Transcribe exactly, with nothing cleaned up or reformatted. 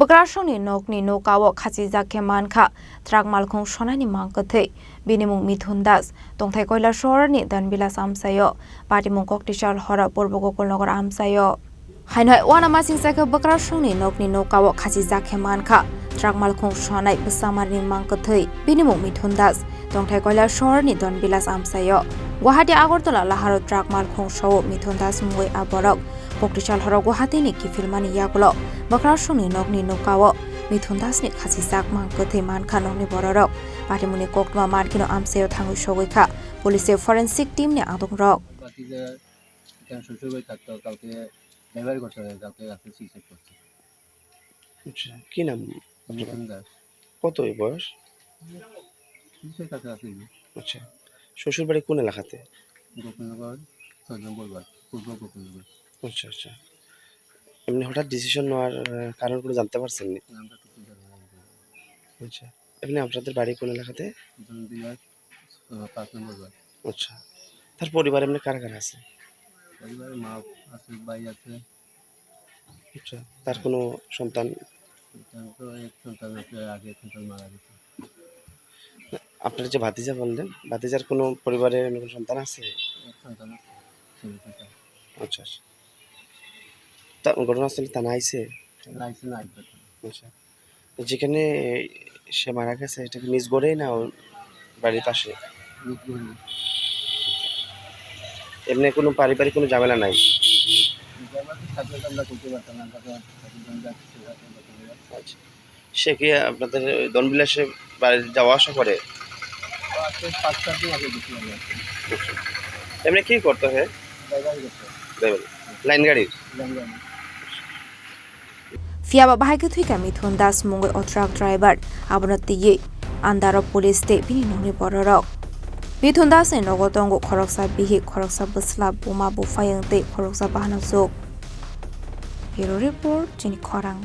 Bwkrasongni nokni nokao khachijak khe mankha truck malkhung sonaini mang kwthwi. Bini mung Mithun Das, tongthai Koilasohrni Donbilas amchaio. Patimung Koktichal horo Purbo Gokulnagar amchaio. Haino hai uanamasingcha khe Bwkrasongni nokni nokao khachijak khe mankha truck malkhung sonai bwsamarni mang kwthwi. Bini mung Mithun Das, tongthai Koilasohrni Donbilas amchaio. Guwahati Agartala laharo truck malkhung sao Mithun Das mungwi a borok. Koktichal horo Guwahatini kiphilmani yagulo Bwkrasongni nokni nokao Mithun Dasni khachijak mang kwthwi mankha nokni bororok. Patimungni koktwma mankheno amchaio thangwi sogwi kha police forensic teamni adongrok. বাকি যে এখানে শ্বশুর বাড়ি থাকতো, কালকে ডেলিভারি করতে হবে, কালকে রাত্রে সুইসাইড করছে। আচ্ছা, কি নাম আপনার? মিঠুন দাস। কত এই বয়স? তিরিশের কাছাকাছি। আচ্ছা, শ্বশুর বাড়ি কোন এলাকাতে? গোকুলনগর, ছয় নম্বর ওয়ার্ড, পূর্ব গোকুলনগর। আচ্ছা, আচ্ছা। এমনি হঠাৎ ডিসিশন নেওয়ার, আহ, কারণ কোনো জানতে পারছেন নি? না, আমরা কিছু জানি না। আচ্ছা, এমনি আপনাদের বাড়ি কোন এলাকাতে? জলদিয়া, আহ, পাঁচ নম্বর ওয়ার্ড। আচ্ছা, তার পরিবার এমনি কারা কারা আছে? পরিবারে মা আছে, ভাই আছে। আচ্ছা, তার কোনো সন্তান? সন্তান তো এক সন্তান আছে, আগে এক সন্তান মারা গেছে। আপনার যে ভাতিজা বললেন, ভাতিজার কোনো পরিবারে এমনি কোনো সন্তান আছে? এক সন্তান আছে, ছেলে সন্তান। আচ্ছা, আচ্ছা। তা ঘটনাস্থলে থানা আইছে? না, আইছে না, আইছে। আচ্ছা। যেখানে সে মারা গেছে, এটা কি নিজ ঘরেই না ওর বাড়ির পাশে? নিজ ঘরে। এমনি কোনো পারিবারিক কোনো ঝামেলা নাই? ঝামেলা তো থাকলে তো আমরা করতে পারতাম না, আমরা তো থাকি, আমরা যাচ্ছি, সেভাবে করতে পারি। আচ্ছা। সে কি আপনাদের ওই ধনবিলাসে বাড়ি যাওয়া আসা করে? ও, আজকে পাঁচ সাত দিন আগে গেছিলাম আর কি। আচ্ছা। এমনি কি করতে হয়? ড্রাইভারি করতে হয়। ড্রাইভারি। লাইন গাড়ির? লাইন গাড়ি। Phiya ba bahai khe thwikha Mithun Das mungwi o truck driver, abono twiwi andaro police tei bini nokni bororok. Mithun Das ni nogo tongo khoroksa bihik, khoroksa bwsla, buma, buphayung tei khoroksa bahanajwk. Bureau Report, Chini Khorang.